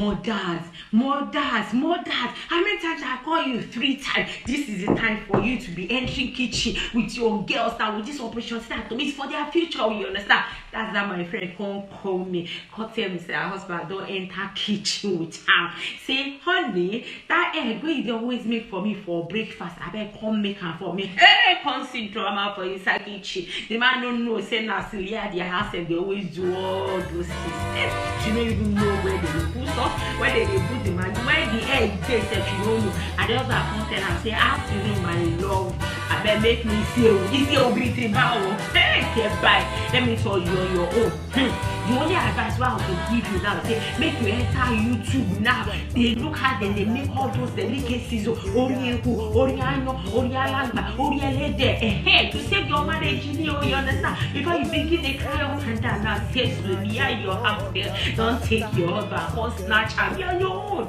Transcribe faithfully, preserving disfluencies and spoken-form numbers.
Mothers, mothers, mothers. How many times I call you? Three times. This is the time for you to be entering kitchen with your girls now, with this operation start to meet for their future. You understand? That's how my friend come call me. Come tell me say her husband don enter kitchen with her. Say, "Honey, that egg wey you dey always make for me for breakfast, abeg come make am for me." Hey, come see drama for inside kitchen. The man no know say na Celia their house dem dey always do all those things. Eh, she no even know where they dey put sauce, where they dey put the Maggi, where the egg dey sef she no know. And the husband come tell am say, "Afternoon, my love, abeg make me see ewu, see ewu be the bow." Hey, get by. Let me tell you on your own. Hmm. The only advice wey I go give you now say make you enter YouTube now. Dey look how dem dey make all those delicacies o. Ori eku, ori ayan, ori alangba, ori elede. Eh, to save your marriage, you know, you understand? Before you begin dey cry up and down now, say Sonia, your house there don take your husband, come snatch am. You are your own.